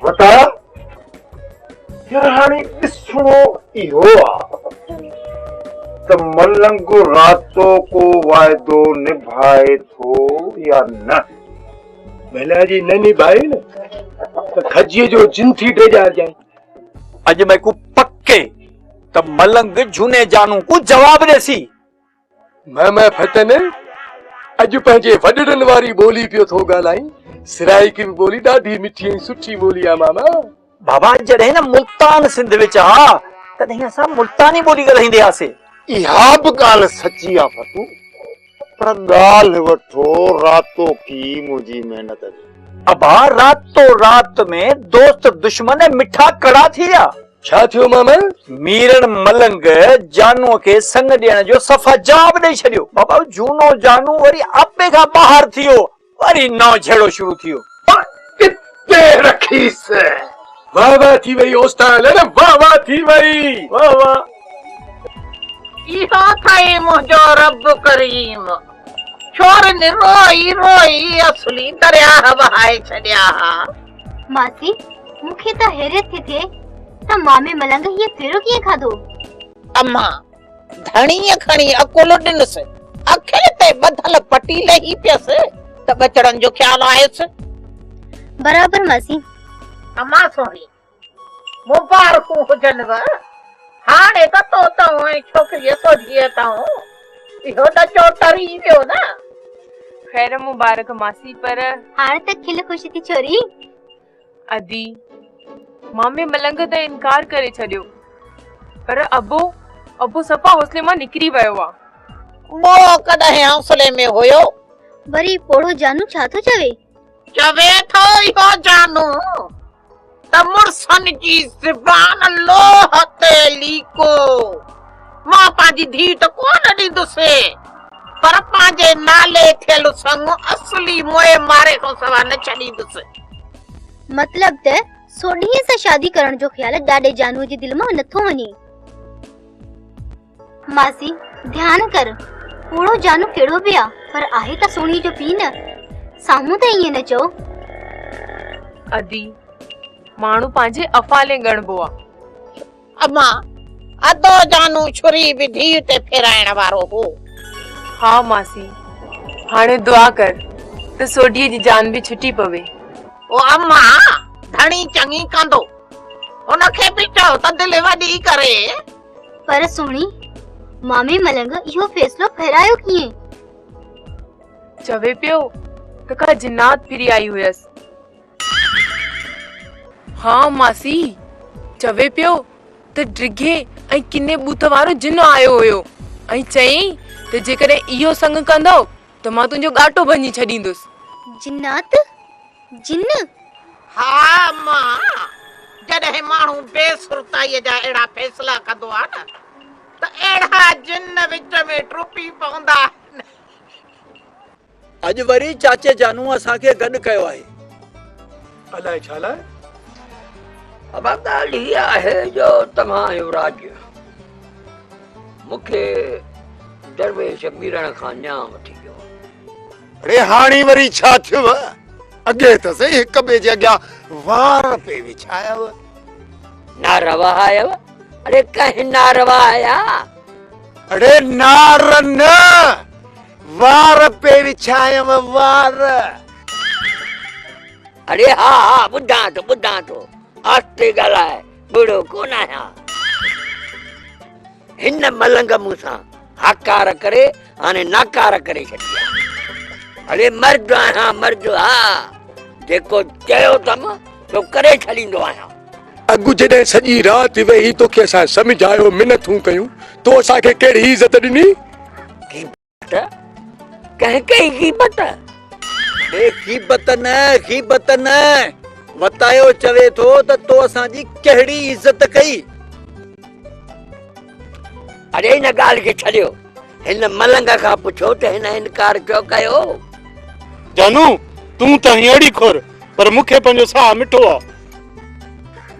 وتا، يار هاڻي ڏسڻو اهو آ ته ملنگ راتو ڪو واعدو نڀائي ٿو يا نه. ڀلا جي نه نڀائي نه ته کجيء جو جن ٿي ڊيڄارجانء. اڄ ميڪون پڪ اي ته ملنگ جهوني جانو ڪون جواب ڏيسي. مهمه ڦٽن، اڄ پنهنجي وڏڙن واري ٻولي پيو ٿو ڳالهائين. سرائيڪي به ٻولي ڏاڍي مٺي ۽ سٺي ٻولي آ ماما. بابا جڏهن نه ملتان سنڌ وچ ها تڏهن اسان ملتاني ٻولي ڳالهائيندي هئاسي. اها به ڳالهه سچي آ ڦٽو، پر ڳالهه وٺو راتو ڪي منهنجي محنت جي. ابا راتو رات ۾ دوست دشمن مٺا ڪڙا ٿي ويا. ڇا ٿيو ماما؟ ميرڻ ملنگ جانوء کي سڱ ڏيڻ جو صفا جواب ڏئي ڇڏيو. بابا جهونو جانو وري آپي کان ٻاهر ٿي ويو. وري نئون جهيڙو شروع ٿي ويو. ڪتي رکيس. واه واه ٿي وئي اوستاد اڙي واه واه ٿي وئي واه واه. اهو اٿئي منهنجو رب ڪريم. ڇورن روئي روئي اصلي درياهه وهائي ڇڏيا ها. ماسي مون کي ته حيرت ٿي ٿئي ته مامي ملنگ هيء ڦيرو ڪيئن کاڌو؟ امان ڌڻيء کڻي عقل ڏنس، اکين تي ٻڌل پٽي لهي پيس ته ٻچڙن جو خيال آيس. برابر ماسي. امان سهڻي، مبارڪون هجنو، هاڻي ته تو تئون ۽ ڇوڪريء سوڍيء تئون اهو ڏچو ٽري ويو نه. خير مبارڪ ماسي، پر. هاڻي ته کل خوش ٿي ڇوري. ادي، مامي ملنگ ته انڪار ڪري ڇڏيو، پر ابو، ابو صفا حوصلي مان نڪري ويو آ. ٻو ڪڏهن حوصلي ۾ هيو؟ وري پوڙهو جانو ڇا ٿو چوي؟ چوي ٿو اهو جانو ته مڙسن جي زبان لوهه تي ليڪو. مان پنهنجي ڌيء ته ڪونه ڏيندس، پر پنهنجي نالي ٿيل سڱ اصلي موئي ماري کان سوا نه ڇڏيندس. مطلب ته سوڍيء سان شادي ڪرڻ جو خيال ڏاڏي جانوء جي دل مان نٿو وڃي. ماسي، ڌيان ڪر، پوڙهو جانو ڪهڙو به آ، پر آهي ته سهڻيء جو پيء نه. سامهون ته ائين نه چئو. ادي، ماڻهو پنهنجي افعالين ڳڻبو آ. امان، ادو جانو ڇري به ڌيء تي ڦيرائڻ وارو هو. ها ماسي، هاڻي دعا ڪر ته سوڍيء جي جان به ڇٽي پوي. او امان، ڌڻي چڱي ڪندو. هن کي به چئو ته دل وڏي ڪري. پر سهڻي، مامي ملنگ اهو فيصلو ڦيرايو ڪيئن؟ چوي پيو ته ڪا جنات ڦري آئي هيس. ها ماسي، چوي پيو ته ڊگهي ۽ ڪني ٻوٿ وارو جن آيو هيو ۽ چيائين ته جيڪڏهن اهو سڱ ڪندؤ ته مان تنهنجو ڳاٽو ڀڃي ڇڏيندس. جنات؟ جن؟ ها اما، جڏهن ماڻهو بي سرتائيء جا اهڙا فيصلا ڪندو آهي نه ته اهڙا جن وچ ۾ ٽپي پوندا آهن. اڄ وري چاچي جانوء اسان کي گڏ ڪيو آهي. الائي ڇا لاء؟ ابا ڳالهه هيء آهي جو توهان آهيو راڄ. مون کي درويش ميرڻ کان نيان وٺي ڏيو. اڙي هاڻي وري ڇا ٿيو؟ اڳي ته سهي هڪ ٻئي جي اڳيان وار پئي وڇايو. نعرا وهايو؟ اڙي ڪنهن نعرا وهايا؟ اڙي نعرا نه، وار پئي وڇايم وار. اڙي ها ها ٻڌان ٿو ٻڌان ٿو، آهستي ڳالهاء، ٻوڙو ڪونه آهيان. هن ملنگ مون سان هاڪار ڪري هاڻي ناڪار ڪري ڇڏي آ. اڙي مرد آهيان مرد ها، جيڪو چيو اٿم سو ڪري ڇڏيندو آهيان. اڳ جڏهن سڄي رات ويهي توکي اسان سمجهايو منٿون ڪيون، تو اسان کي ڪهڙي عزت ڏني؟ غيبت؟ ڪنهن ڪئي غيبت؟ اي غيبت نه، غيبت نه، وتايو چوي ٿو ته تو اسان جي ڪهڙي عزت ڪئي؟ اڙي ان ڳالهه کي ڇڏيو، هن ملنگ کان پڇو ته هن انڪار ڇو ڪيو؟ جانو، تون ته آهين اڙي خور، پر مون کي پنهنجو ساهه مٺو آ.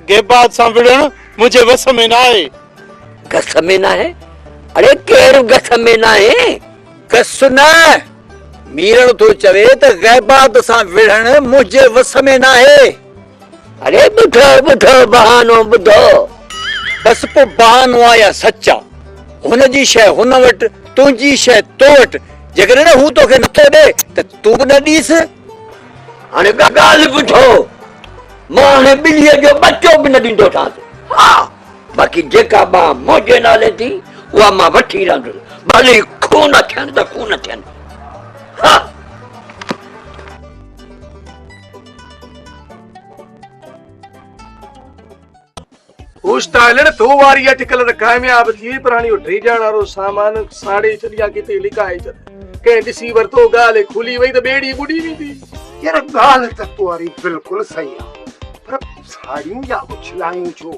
غيبات سان وڙهڻ منهنجي وس ۾ ناهي. گس ۾ ناهي؟ اڙي ڪير گس ۾ ناهي؟ گس نه، ميرڻ ٿو چوي ته غيبات سان وڙهڻ منهنجي وس ۾ ناهي. اڙي ٻڌو ٻڌو بهانو ٻڌو. بس پوء بهانو آ يا سچ آ. هن جي شيء هن وٽ، تنهنجي شيء تو وٽ. جيڪڏهن هو توکي نٿو ڏئي ته تون به نه ڏيس. هاڻي ڳالهه ٻڌو، مان هاڻي ٻليء جو ٻچو به نه ڏيندوسانس. ها، باقي جيڪا ٻانهن منهنجي نالي ٿي، اها مان وٺي رهندس، ڀلي خون ٿين ته خون ٿين. ها. اوستالڻ تو واري اٽڪل ته ڪامياب ٿي وئي پر هاڻي اهو ڊيڄڻ وارو سامان ساڙي ڇڏ يا ڪٿي لڪائي ڇڏ. ڪنهن ڏسي ورتو ڳالهه کلي وئي ته ٻيڙي ٻڏي ويندي. يار ڳالهه ته تو واري بلڪل صحيح آ پر ساڙيون يا اڇلايون ڇو؟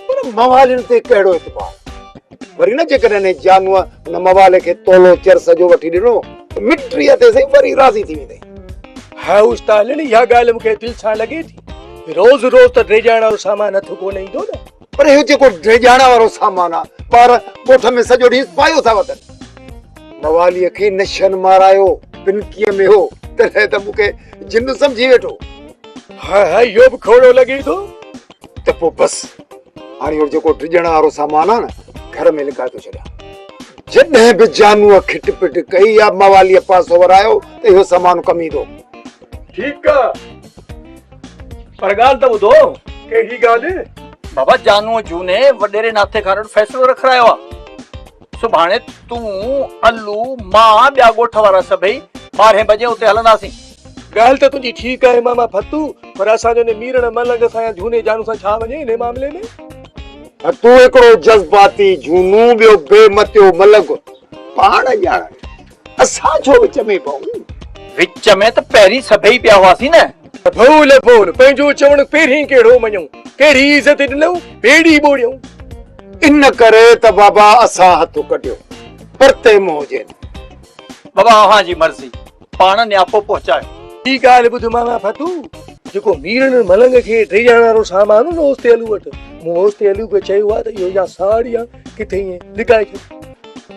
پر موالين تي ڪهڙو اعتبار؟ وري نه جيڪڏهن انهي جانوء ان موالي کي تولو چرس جو وٺي ڏنو ته مٽريء تي سهي وري راضي ٿي ويندين. ها استالڻ اها ڳالهه مون کي دل سان لڳي ٿي. روز روز ته ڊيڄائڻ وارو سامان هٿ ڪونه ايندو نه. پر اهو جيڪو ڊيڄائڻ وارو سامان آ، ٻار ڳوٺ ۾ سڄو ڏينهن پايو ٿا وتن. مواليء کي نشن مارايو، پنڪيء ۾ هو، تڏهن ته مون کي جن سمجهي ويٺو. ها ها اهو به کوڙو لڳي ٿو. ته پوء بس هاڻي اهو جيڪو ڊڄڻ وارو سامان آ نه، گهر ۾ لڪائي ٿو ڇڏيان. جڏهن به جانوء کٽ پٽ ڪئي يا مواليء پاسو ورايو ته اهو سامان ڪم ايندو. ٺيڪ آ پر ڳالهه ته ٻڌو. ڪهڙي ڳالهه؟ بابا جانوء جهوني وڏيري ناٿي خان وٽ فيصلو رکرايو آ. سڀاڻي تون، علو، مان، ٻيا ڳوٺ وارا سڀئي ٻارهين بجي اتي هلنداسين. ڳالهه ته تنهنجي ٺيڪ آهي ماما ڦتو، پر اسان جو انهي ميرڻ ملنگ سان يا جهوني جانو سان ڇا وڃي انهي معاملي ۾؟ تون هڪڙو جذباتي جهونو ٻيو بي متيو ملنگ پاڻ ڄاڻن. اسان ڇو وچ ۾ پئون؟ وچ ۾ ته پهرين سڀئي پيا هئاسين نه. ڀول ڀول، پنهنجو چوڻ پهرين ڪهڙو مڃيون، ڪهڙي عزت ڏنئون، ٻيڙي ٻوڙيون. ان ڪري ته بابا اسان هٿ ڪڍيو، پرتي منهن هجين. بابا اوهان جي مرضي، پاڻ نياپو پهچايو. ٻي ڳالهه ٻڌ ماما فتو، جيڪو ميرڻ ملنگ کي ڊيڄارڻ وارو سامان هو نه اوستي علو وٽ، مون اوستي علو کي چيو آهي ته اهو يا ساڙ يا ڪٿي ائين لڪائي ڇڏ.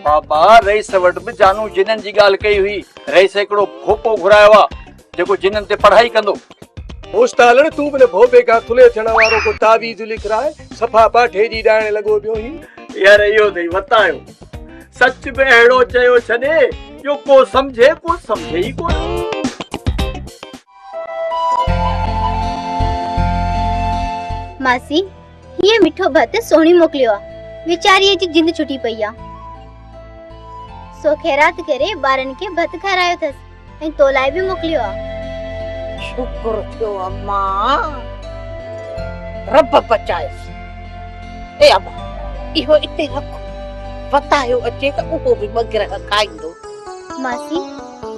بابا رئيس وٽ به جانو جنن جي ڳالهه ڪئي هئي. رئيس هڪڙو ڀوپو گهرايو آ، جيڪو جنن تي پڙهائي ڪندو. اوستالڻ تون به ان ڀوپي کان ٿلهي ٿيڻ وارو ڪو تعويذ لکراء، صفا پاٺي جي ڏائڻ لڳو پيو هين. يار اهو اٿئي وتايو. سچ به اهڙو چيو ڇڏي جو ڪو سمجهي ڪو سمجهي ئي ڪونه. ماسي هيء مٺو ڀت سهڻي موڪليو آ، ويچاريء جي جند ڇٽي پئي آ. سو خيرات ڪري ٻارن کي ڀت کارايو اٿس ۽ تو لاء به موڪليو آ. شڪر ٿيو اما، رب بچايس. اي اما، اهو اتي رک، وتايو اچي ته اهو به ٻه گرهه کائيندو. ماسي،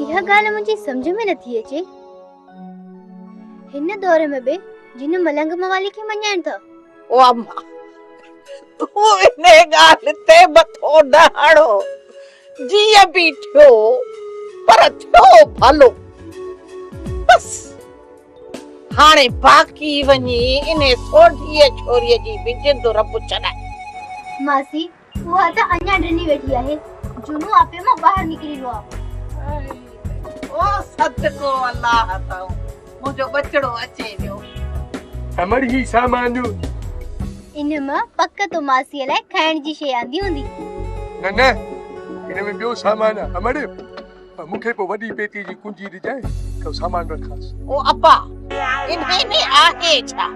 اها ڳالهه منهنجي سمجهه ۾ نٿي اچي. هن دور ۾ به جن ملنگ موالي کي مڃائين ٿا. او اما، تون انهيء ڳالهه تي مٿو نه هڻو. جيئن به ٿيو، پر ٿيو ڀلو. بس، هاڻي باقي وڃي انهيء سوڍيء ڇوريء جي به جند رب ڇڏائي. ماسي، اها ته اڃا ڊني ويٺي آهي. جنون آپي مان ٻاهر نڪري ويو آ. او صدقو الله تئون منهنجو ٻچڙو اچي ويو. امڙ هي سامان. ان مان پڪ تو ماسيء لاء کائڻ جي شيء آندي هوندي. نه نه ان ۾ ٻيو سامان آ. امڙ مون کي پوء وڏي پيتيء جي ڪنجي ڏجانء ته سامان رکانس. او ابا انهي ۾ آهي ڇا؟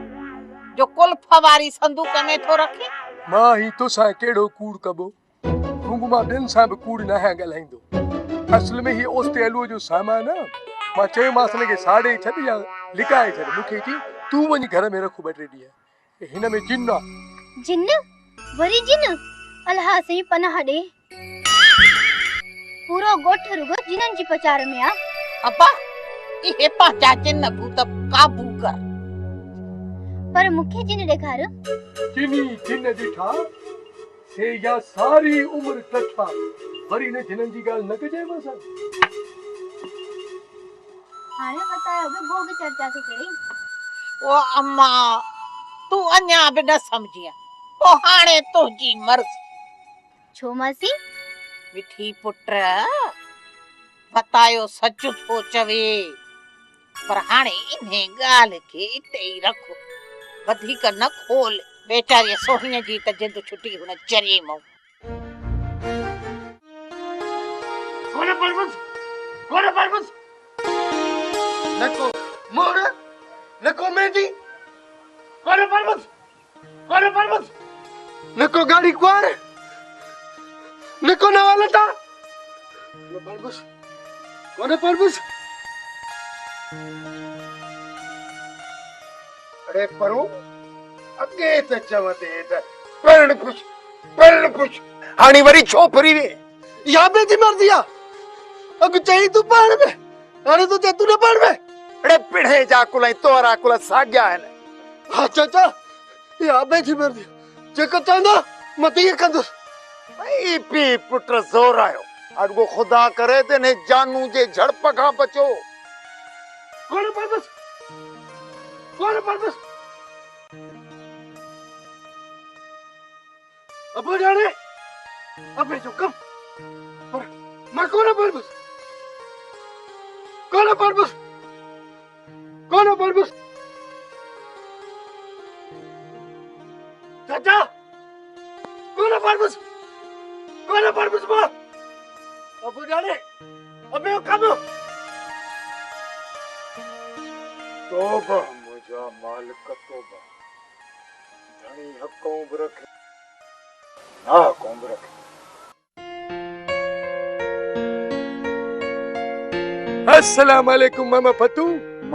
جو قلف واري صندوق ۾ ٿو رکين. مان هي توسان ڪهڙو ڪوڙ ڪبو؟ رڳو مان ٻين سان به ڪوڙ ناهيان ڳالهائيندو. اصل ۾ هي اوستي علوء جو سامان آ. مان چيومانس هن کي ساڙي ڇڏ يا لڪائي ڇڏ. مون کي چيائين تون وڃ گهر ۾ رک ٻه ٽي ڏينهن. هن ۾ جن آ. جن؟ وري جن؟ الهه سائين پناهه ڏي. پورو ڳوٺ رڳو جنن جي پچار ۾ آ. ابا اهي پنهنجا جن ڀوت قابو ڪر. پر مون کي جن ڏيکار. چني جن ڏٺا، سي يا ساري عمر ٽٺا. وري انهن جنن جي ڳالهه نه ڪجانء مان سان. هاڻي وتايو به ڀوڳ چرچا ٿو ڪري. او اما تون اڃا به نه سمجهين. پوء هاڻي تنهنجي مرضي. ڇو ماسي؟ مٺي پٽ، وتايو سچ ٿو چوي، پر هاڻي انهي ڳالهه کي اتي ئي رک. وڌيڪ نه کول. ويچاريء سهڻيء جي ته جند ڇٽي هن چريي مئون. ڪونه پڙهبس، ڪونه پڙهبس. نه ڪو مهر، نه ڪو ميندي. ڪونه پڙهبس، ڪونه پڙهبس. نه ڪو ڳاڙهي ڪنوار، نه ڪو نوان لٽا. نه پڙهبس، ڪونه پڙهبس. اڙي پرو، اڳي ته چوندي ته پرڻ پڇ، پرڻ پڇ، هاڻي وري ڇو ڦري وئين؟ اها به جي مرضي آ، اڳ چئين تون پرڻ ۾ هاڻي ٿو چئين تون نه پرڻ ۾. اڙي پڻهين جا عقل ۽ تنهنجا عقل ساڳيا آهن. ها چاچا، اها ابي جي مرضي آ، جيڪو چوندا مان تيئن ڪندس. ٻئي پيء پٽ زورايو. اڳو خدا ڪري ته انهي جانو جي جهڙپ کان بچو. ڪونه پڙهندس، ڪونه پڙهندس. ابو ڄاڻي ابي جو ڪم، پر مان ڪونه پڙهندس، ڪونه پڙهندس، ڪونه پڙهندس. چاچا، ڪونه پڙهندس، ڪونه پڙهندس مان. ابو ڄاڻي ابي جو ڪم. توبه منهنجا مالڪ توبه. ڌڻي حقئون به رکي ناحقئون به رکي. السلام عليڪم ماما فتو.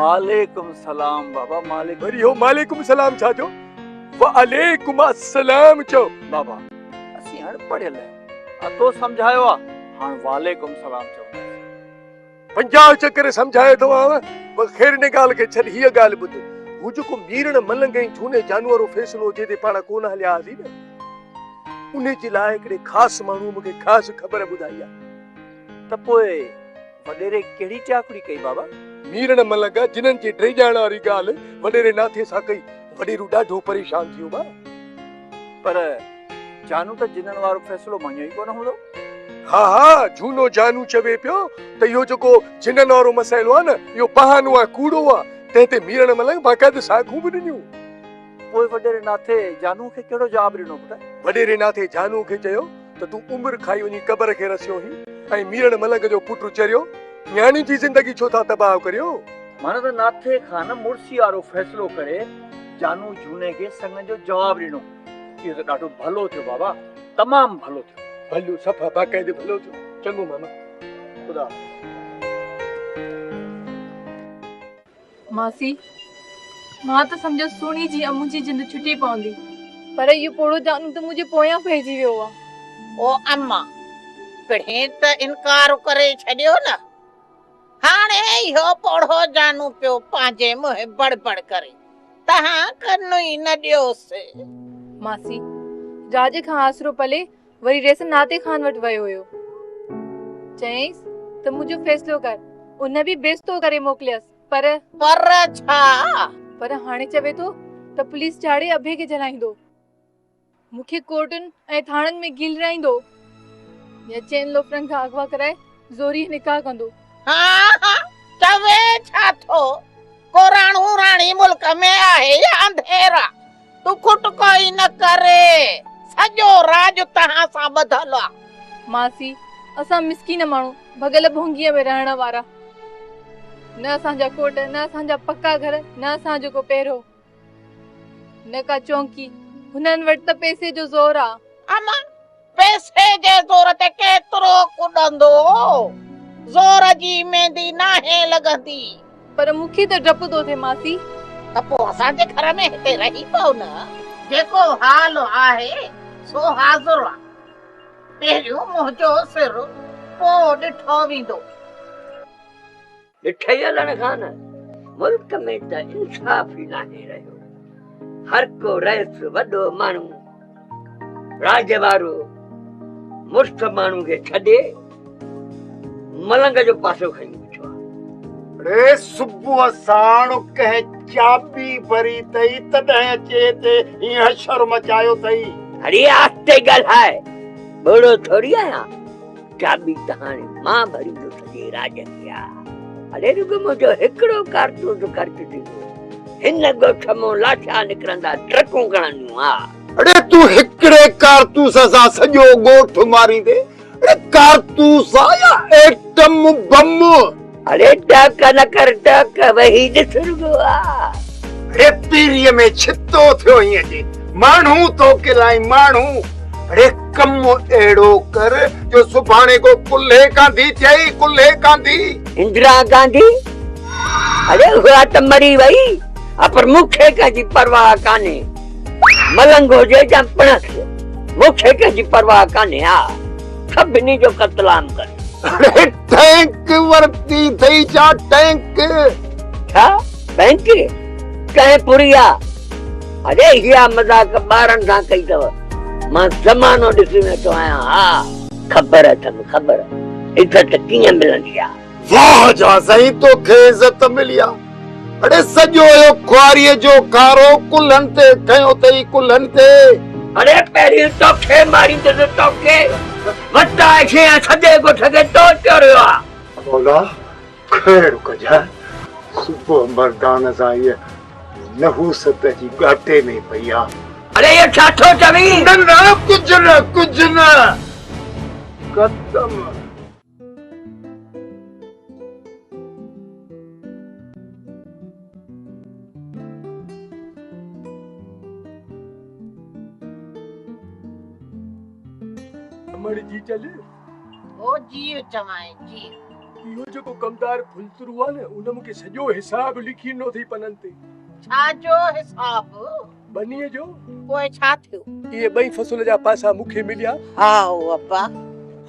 ماليڪم سلام بابا ماليڪم. وري اهو ماليڪم سلام ڇا جو؟ وعليڪم السلام چئو. بابا اسين هاڻ پڙهيل آهيون. تو سمجهايو آ هاڻ وعليڪم سلام چونداسين. 50 چڪر سمجهايو اٿوانء، پر خير ان ڳالهه کي ڇڏ، هيء ڳالهه ٻڌ، هو جيڪو ميرڻ ملنگ ۽ جهوني جانوء وارو فيصلو جنهن تي پاڻ ڪونه هليا هئاسين نه، انهي جي لاء هڪڙي خاص ماڻهوء مون کي خاص خبر ٻڌائي آهي. ته پوء وڏيري ڪهڙي ٽياڪڙي ڪئي بابا؟ ميرڻ ملنگ جنن جي ڊيڄائڻ واري ڳالهه وڏيري ناٿي سان ڪئي، وڏيرو ڏاڍو پريشان ٿي ويو ڀاء. پر جانو ته جنن وارو فيصلو مڃيو ئي ڪونه هوندو. ها ها جهونو جانو چوي پيو ته اهو جيڪو جنن وارو مسئلو آهي نه اهو بهانو آهي ڪوڙو آهي تنهن تي ميرڻ ملنگ باقاعده ساکون به ڏنيون. پوء وڏيري ناٿي جانو کي ڪهڙو جواب ڏنو پٽ؟ وڏيري ناٿي جانو کي چيو ته تون عمر کائي وڃي قبر کي رسيو هين ۽ ميرڻ ملنگ جو پٽ چريو نياڻين جي زندگي ڇو ٿا تباهه ڪريو؟ معنيٰ ته ناٿي خان مڙسي وارو فيصلو ڪري جانو جهوني کي سڱن جو جواب ڏنو. اهو ته ڏاڍو ڀلو ٿيو بابا، تمام ڀلو ٿيو. ڀلو صفا باقاعدي ڀلو ٿيو. چڱو ماما، خدا حافظ. ماسي، مان ته سمجهيو سهڻي جي ۽ منهنجي جند ڇٽي پوندي، پر اهو پوڙهو جانو ته منهنجي پويان پئجي ويو آ. او اما، پڻهين ته انڪار ڪري ڇڏيو نه. هاڻي اهو پوڙهو جانو پيو پنهنجي منهن بڙ بڙ ڪري، تهان ڪن ئي نه ڏيوس. ماسي، راڄ کان آسرو پلي وري رئيس ناتي خان وٽ ويو هيو. چيائينس ته منهنجو فيصلو ڪر. ان به بيستو ڪري موڪليس، پر. پر ڇا؟ پر هاڻي چوي ٿو ته پوليس چاڙهي اڀي کي جهلائيندو. مون کي ڪورٽن ۽ ٿاڻن ۾ گيلرائيندو يا چئن لوفرن کان اغوا ڪرائي زوريء نڪاح ڪندو. ها ها چوي ڇا ٿو؟ ڪو راڻو راڻي ملڪ ۾ آهي يا انڌيرا؟ تون کٽڪو ئي نه ڪري، سڄو راڄ توهان سان ٻڌل آ. ماسي، اسان مسڪين ماڻهو، ڀڳل ڀونگيء ۾ رهڻ وارا. نه اسان جا ڪوٽ، نه اسان جا پڪا گهر، نه اسان جو ڪو پهرو. نه ڪا چونڪي، هنن وٽ ته پئسي جو زور آ. اما، پئسي جي زور تي ڪيترو ڪڏندو؟ زور جي ميندي ناهي لڳندي. پر مون کي ته ڊپ ٿو ٿئي ماسي. ته پوء اسان جي گهر ۾ هتي رهي پئو نه. جيڪو حال آهي سو حاضر آ. پهريون منهنجو سر، پوء ڏٺو ويندو. ڏٺئي هلڻ کان نه ملڪ ۾ ته انصاف ئي ناهي رهيو. هر ڪو رئيس وڏو ماڻهو راڄ وارو مڙس ماڻهو کي ڇڏي ملنگ جو پاسو کڻي بيٺو آهي. اڙي صبح ساڻ ڪنهن چاٻي ڀري اٿئي تڏهن اچي هتي هيئن حشر مچايو اٿئي. اڙي آهستي ڳالهاء ٻوڙو ٿوري آهيان. چاٻي ته هاڻي مان ڀريندس سڄي راڄ کي. آ اڙي رڳو منهنجو هڪڙو ڪارتوس خرچ ٿيندو. هن ڳوٺ مون لاشا نڪرندا ٽرڪون کڻنديون ها. اڙي تون هڪڙي ڪارتوس سان سڄو ڳوٺ ماريندين؟ اڙي ڪارتوس آ يا ايٽم بم؟ اڙي ٽهڪ نه ڪر ٽهڪ، ويهي ڏس رڳو ها. اڙي پيريء ۾ ڇتو ٿيو هيئن جي ماڻهو ٿو ڪلائين ماڻهو. اڙي ڪم اهڙو ڪر جو سڀاڻي ڪو ڪلهي ڪانڌي ٿئي ڪلهي ڪانڌي. اندرا گانڌي؟ اڙي اها ته مري وئي ها پر مون کي ڪنهن جي پرواهه ڪانهي. ملنگ هجي يا پڻس مون کي ڪنهن جي پرواهه ڪانهي ها سڀني جو قتلام ڪر. اڙي ٽينڪ ورتي اٿئي ڇا ٽينڪ؟ ڇا بينڪ؟ ڪنهن پوري آ؟ اڙي اها مذاق ٻارن سان ڪئي اٿو. مان زمانو ڏسي ويٺو آهيان ها خبر اٿم خبر عزت ڪيئن ملندي آ. واهه جا سائين توکي عزت ملي آ. اڙي سڄو اهو خواريء جو کارو ڪلهن تي کنيو اٿئي ڪلهن تي. اڙي پهرين توکي ماريندس توکي، وتائي شينهن سڄي ڳوٺ کي تو چوريو آ. مولا خير ڪجانء، صبح مردان سان هيء نحوست اچي ڳاٽي ۾ پئي آ. اڙي اهو ڇا ٿو چوين؟ نه نه ڪجهه نه ڪجهه نه قدم. امڙ جي چل. او جيء چوانء جيء. اهو جيڪو ڪمدار ڦلترو آ نه ان مونکي سڄو حساب لکي ڏنو اٿئي پنن تي. ڇا جو حساب؟ ٻنيء جو. پوء ڇا ٿيو؟ اهي ٻئي فصل جا پاسا مون کي مليا. هائو ابا.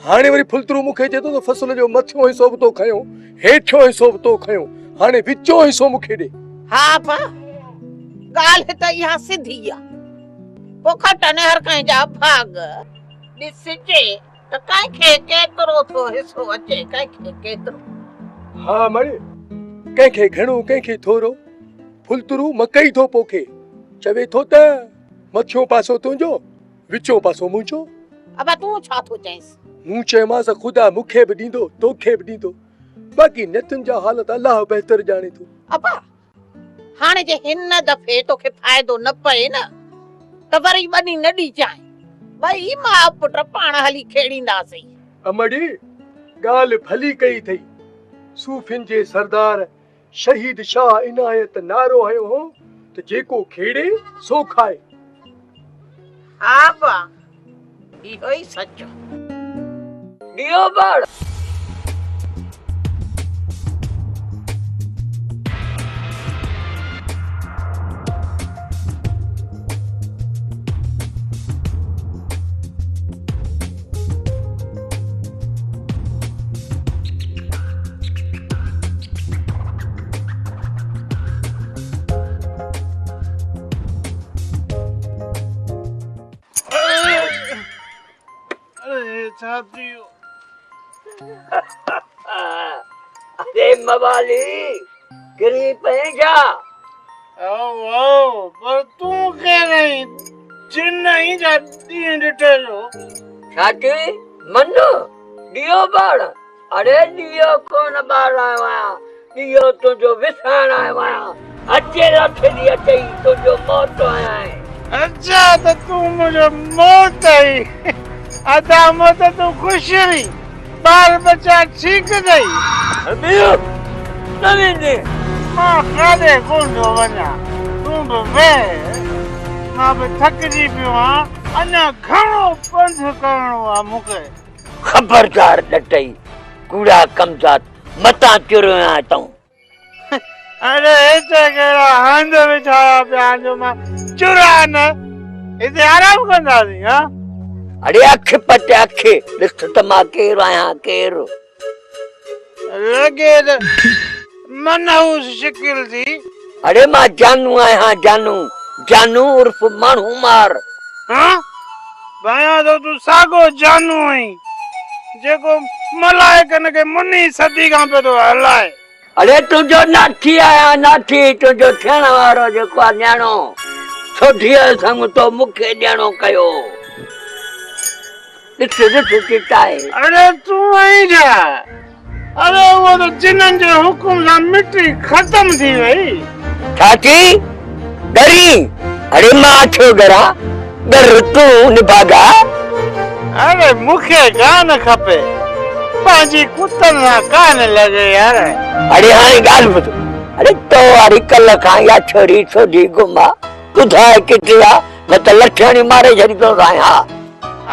هاڻي وري ڦلترو مون کي چئي ٿو ته فصل جو مٿيون حصو به تو کنيو، هيٺيون حصو به تو کنيو، هاڻي وچون حصو مون کي ڏي. ها ابا، ڳالهه ته اها سڌي آ. پوء کٽن هر ڪنهن جا ڀاڳ. ڏسجي ته ڪنهن کي ڪيترو ٿو حصو اچي، ڪنهن کي ڪيترو. ها مڙي، ڪنهن کي گهڻو، ڪنهن کي ٿورو. ڦلترو مڪئي ٿو پوکي، چوي ٿو ته مٿيون پاسو تنهنجو، وچون پاسو منهنجو. ابا تون ڇا ٿو چئينس؟ مون چيومانس ته خدا مون کي به ڏيندو، توکي به ڏيندو. باقي نيتن جا حال ته الله بهتر ڄاڻي ٿو. ابا هاڻي جي هن دفعي توکي فائدو نه پئي نه ته وري ٻني نه ڏجانء. ٻئي ماء پٽ پاڻ هلي کيڙينداسين. امڙي ڳالهه ڀلي ڪئي اٿئي. صوفين جي سردار شهيد شاهه عنايت نعرو هنيو هو ته جيڪو کيڙي سو کائي. ها ابا اهو ئي سچ آ. ڏيئو ٻار. اڙي موالي ڪري پئين ڇا؟ او او پر تون ڪير آهين؟ جن آهين ڇا ڏينهن ڏٺي جو؟ ڇا چئي؟ من ڏيئو ٻار؟ اڙي ڏيئو ڪونه ٻارڻ آيو آهيان، ڏيئو تنهنجو وسائڻ آيو آهيان. اچي لاٿي ڏي اچئي تنهنجو موت آهيان. اڇا ته تون منهنجو موت آهين. ادا موت تون خوش رهين، ٻار ٻچا ٺيڪ اٿئي. ٻيو نه ويندين. مان ڪاڏي ڪونه ٿو وڃان، تون به ويهه، مان به ٿڪجي پيو آهيان، اڃا گهڻو پنڌ ڪرڻو آهي مون کي. خبردار ڏٽئي ڪوڙا ڪمذات متان چريو آهيان تون. اڙي هتي ڪهڙا هنڌ وڇايا پيا آهن جو مان چريان نه، هتي آرام ڪنداسين ها. اڙي اک پٽ اک، ڏس ته مان ڪير آهيان ڪير. لڳي ته منحوس شڪل ٿي. اڙي مان جانو آهيان جانو، جانو عرف ماڻهو مار. ها؟ ڀانيان ٿو تون ساڳو جانو آهين، جيڪو ملائڪن کي مني صدي کان پيو ٿو هلائي. اڙي تنهنجو ناٺي آهيان ناٺي، تنهنجو ٿيڻ وارو جيڪو آ نياڻو، سوڍيء سڱ تو مون کي ڏيڻو ڪيو. ڏس ڏس چتائي. اڙي تون آهين ڇا؟ اڙي اهو ته جنن جي حڪم سان مٽي ختم ٿي وئي. ڇا ٿي؟ ڏرين؟ اڙي مان ڇو ڏران؟ ڏر تون نڀاڳا. اڙي مون کي ڪانه کپي. پنهنجي ڪتن سان ڪانه لڳي يار. اڙي هاڻي ڳالهه ٻڌ. اڙي تو واري ڪلهه کان اها ڇوري سوڍي گم آ. ٻڌاء ڪٿي آ، نه ته لٺ هڻي ماري ڇڏيندوسانء ها.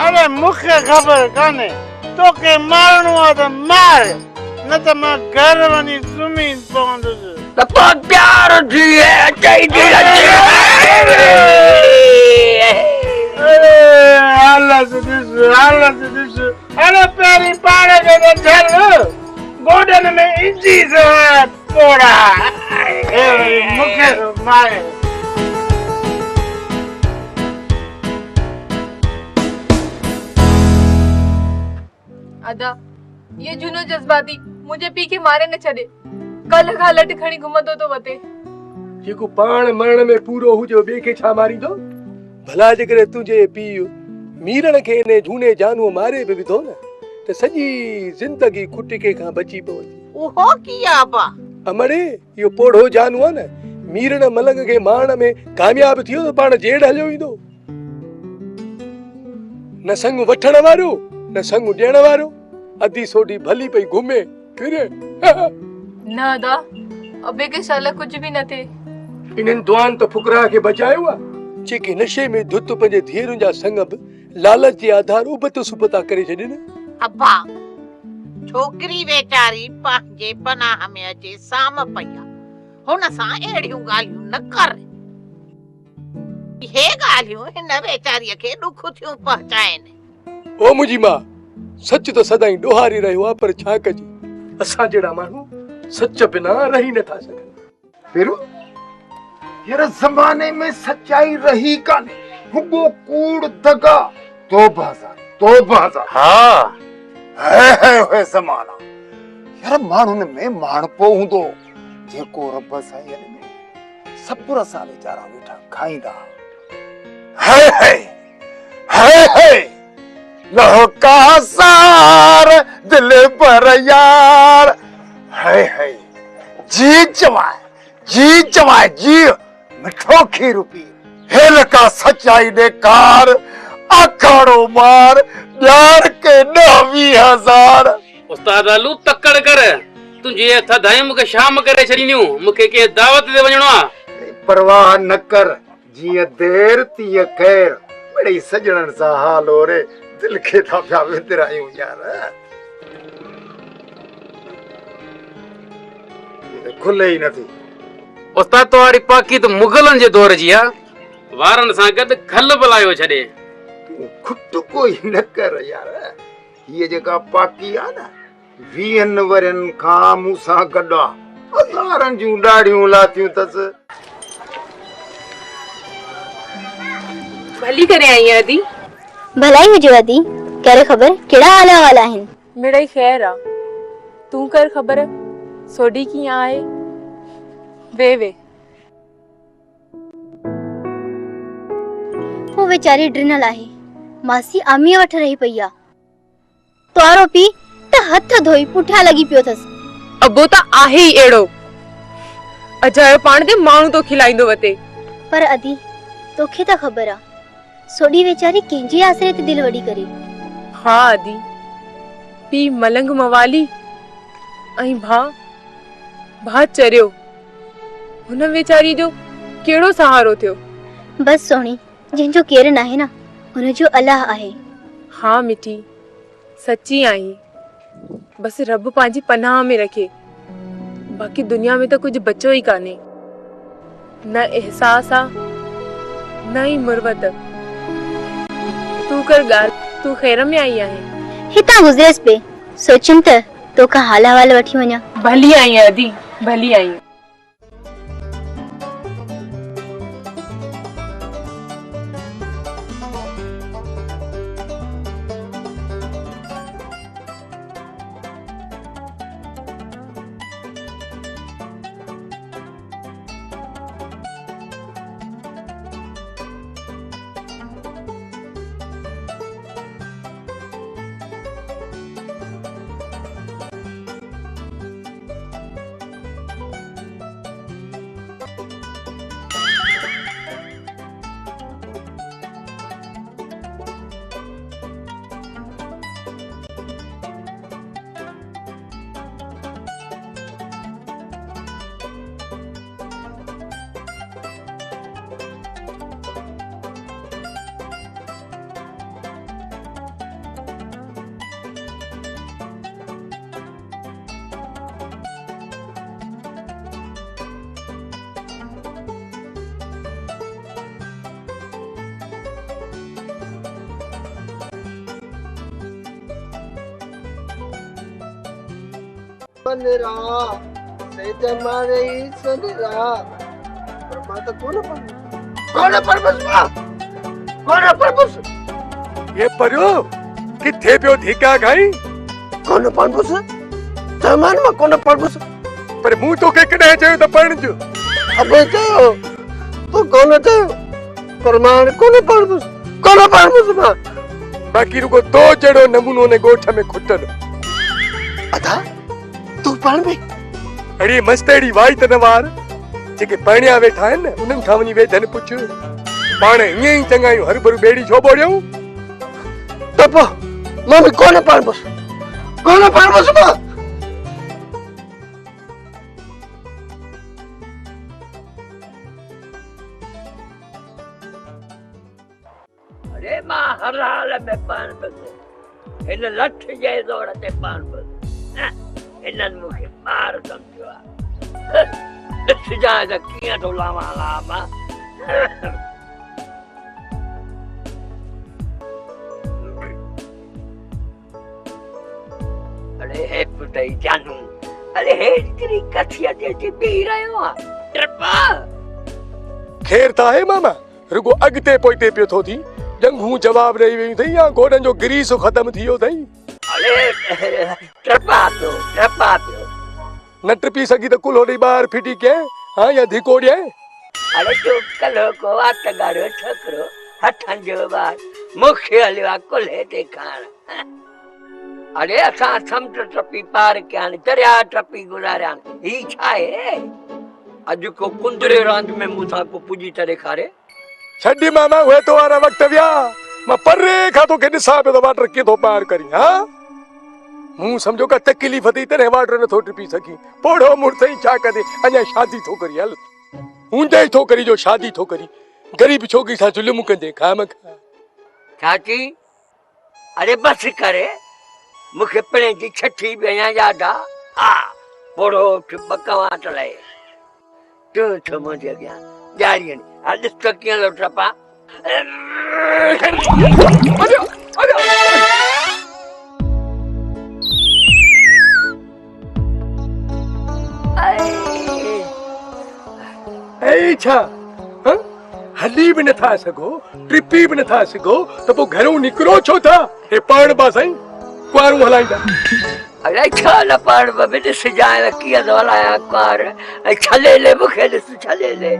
اڙي مون کي خبر ڪانهي. توکي مارڻو آ ته مار، نه ته مان گهر وڃي سمهي پوندس. ته پوء تيار ٿي اچئي ٿي اچي. اڙي حالت ڏس، حالت ڏس. اڙي پهرين پاڻ کي ته جهل، گوڏن ۾ ايندي سواء پوڙها. هي وري مون کي ٿو ماري. ادا اهو جهونو جذباتي منهنجي پيء کي ماري نه ڇڏي. ڪلهه کان لٺ کڻي گهمندو ٿو وتي. جيڪو پاڻ مرڻ ۾ پورو هجي اهو ٻئي کي ڇا ماريندو؟ ڀلا جيڪڏهن تنهنجي پيء ميرڻ کي انهي جهوني جانوء ماري به وڌو نه ته سڄي زندگي کٽڪي کان بچي پوندي. اهو ڪيئن ابا؟ امڙي اهو پوڙهو جانو آ نه ميرڻ ملنگ کي مارڻ ۾ ڪامياب ٿيو ته پاڻ جيل هليو ويندو. نه سڱ وٺڻ وارو نه سڱ ڏيڻ وارو. ادي سوڍي ڀلي پئي گهمي ڦري. نه ادا ابي کي شل ڪجهه به نه ٿئي. انهن دعائن ته فقراء کي بچايو آ، جيڪي نشي ۾ ڌت پنهنجي ڌيئرن جا سڱ به لالچ جي آڌار ابت سبتا ڪري ڇڏين. ابا ڇوڪري ويچاري پنهنجي پناهه ۾ اچي سام پئي آ، هن سان اهڙيون ڳالهيون نه ڪر. اهي ڳالهيون هن ويچاريء کي ڏک ٿيون پهچائين. او منهنجي ماء! سچ ته سدائين ڏوهاري رهيو آهي پر ڇا ڪجي؟ اسان جهڙا ماڻهو سچ بنا رهي نه ٿا سگهن. پيرو، يار زماني ۾ سچائي رهي ڪانهي، رڳو ڪوڙ دغا. توبه زاري، توبه زاري. ها. هي هي هي زمانا. يار ماڻهن ۾ ماڻهپو هوندو هو، جيڪو رب سائينء ڏنو. صبر سان ويچارا ويٺا کائيندا. هي هي هي هي لهو ڪا سار دلبر يار هي هي جي چوانء جي چوانء جي مٺو کير پي. هيل ڪا سچائي ڏيکار آکاڙو مار ڏيار ڪي ڏهه ويهه هزار. استاد علو تڪڙ ڪر، تنهنجي اهي ٿڌايون مون کي شام ڪري ڇڏينديون، مون کي ڪنهن دعوت تي وڃڻو آ. پرواهه نه ڪر، جيئن دير تيئن خير، مڙئي سڄڻن سان حال اوري، دل کي ٿا پيا وندرايون يار. هيء ته کلي ئي نٿي. استاد تو واري پاڪي ته مغلن جي دور جي آ، وارن سان گڏ کل به لاهيو ڇڏي. تون کٽڪو ئي نه ڪر يار. هيء جيڪا پاڪي آ نه، ويهن ورهين کان مون سان گڏ آ. هزارن جون ڏاڙهيون لاٿيون اٿس. ڀلي ڪري آئين آهين ادي. ڀلائي هجيو ادي، ڪر خبر ڪهڙا حال احوال آهن؟ مڙئي خير آ، تون ڪر خبر سوڍي ڪيئن آهي؟ ويهه ويهه. هوء ويچاري ڊنل آهي. ماسي آميء وٽ رهي پئي آ. توارو پيء ته هٿ ڌوئي پٺيان لڳي پيو اٿس. ابو ته آهي ئي اهڙو. اجايو پاڻ تي ماڻهو ٿو کلائيندو وتي. پر ادي توکي ته خبر آ. سوڍي ويچاري ڪنهن جي آسري تي دل وڏي ڪري. ها ادي. پيء ملنگ موالي ۽ ڀاء ڀاء چريو. هن ويچاريء جو ڪهڙو سهارو ٿيو. بس سهڻي، جنهن جو ڪير ناهي نه، ان جو الله آهي. ها مٺي، سچي آهين. بس رب پنهنجي پناهه ۾ رکي. باقي دنيا ۾ ته ڪجهه بچيو ئي ڪانهي. نه احساس آ، نه ئي مروت. تون ڪر ڳالهه، تون خير ۾ آئي آهين؟ هتان گذريس پئي، سوچيم ته توکان حال احوال وٺي وڃان. ڀلي آئين ادي، ڀلي آئين. سنرا، سيج مارئي سنرا، پر مان ته ڪونه پڙهبس، ڪونه پڙهبس مان، ڪونه پڙهبس. اي پريو، ڪٿي پيو ڌڪا کائين؟ ڪونه پڙهبس، چيومان مان ڪونه پڙهبس. پر مون توکي ڪڏهن چيو ته پڙهج؟ ابي چيو، تو ڪونه چيو، پر مان هاڻي ڪونه پڙهبس، ڪونه پڙهبس مان. باقي رڳو تو جهڙو نمونو هن ڳوٺ ۾ کٽل. ادا، تون پڙهبين؟ اڙي مست اهڙي وائي ته نه وار، جيڪي پرڻيا ويٺا آهن نه، انهن کان وڃي ويڌن پڇ. پاڻ ائين ئي چڱا آهيون، هرڀرو ٻيڙي ڇو ٻوڙيائون؟ ته پوء مان به ڪونه پڙهبس، ڪونه پڙهبس مان. اڙي مان هر حال ۾ پرڻبس، هن لٺ جي زور تي پرڻبس. هنن مون کي ٻار سمجهيو آهي. ڏسجانء ته ڪيئن ٿو لاوان لام. اڙي هي پٽئي جانو، اڙي هيتري ڪٿيء تي اچي بيهي رهيو آن، ٽپ. خير ته آهي ماما، رڳو اڳتي پوئتي پيو ٿو ٿين، ڄنگهون جواب ڏئي ويون اٿئي يا گوڏن جو گريس ختم ٿي ويو اٿئي؟ اڙي ٽپان پيو، ٽپان پيو. نه ٽپي سگهي ته ڪلهو ڏئي ٻاهر ڦٽي ڪيائين ها يا ڌڪو ڏيائين؟ اڙي تون ڪلهو ڪو وات ڳاڙهو ڇوڪرو، هٿن جو ٻار، مون کي هليو آ ڪلهي تي کڻڻ. اڙي اسان سمنڊ ٽپي پار ڪيا آهن، درياء ٽپي گذاريا آهن، هي ڇا آهي؟ اڄ ڪو ڪندري راند ۾ مون سان ڪو پڄي ته ڏيکاري. ڇڏ ماما اهي تو وارا وقت ويا، مان پري کان توکي ڏسان پيو ته واٽر ڪيئن ٿو پار ڪرين ها؟ مون سمجهيو ڪا تڪليف اٿئي تڏهن واٽر نٿو ٽپي سگهين، پوڙهو مڙس آهين ڇا ڪندين، اڃا شادي ٿو ڪرين هل هوندي ٿو ڪرين جو شادي ٿو ڪرين، غريب ڇوڪري سان ظلم ڪندين خامخواه. ڇا چئين؟ اڙي بس ڪر، مون کي پڻهين جي ڇٺي به اڃا ياد آ. ها، پوڙهو اٺ ٻه ڪنوات لهي. تون ڇو منهنجي اڳيان ڄاڙي هڻي. ها ڏس ته ڪيئن ٿو ٽپان. اي ڇا هلي به نٿا سگهو ٽپي به نٿا سگهو ته پوء گهرون نڪرو ڇو ٿا؟ هي پاڻ با سائين ڪوارون هلائيندا. الائي ڇا نه پاڻ به به ڏسجانء ته ڪيئن ٿو هلايان ڪوار ۽ ڇلي لي مون کي ڏس ڇلي لي.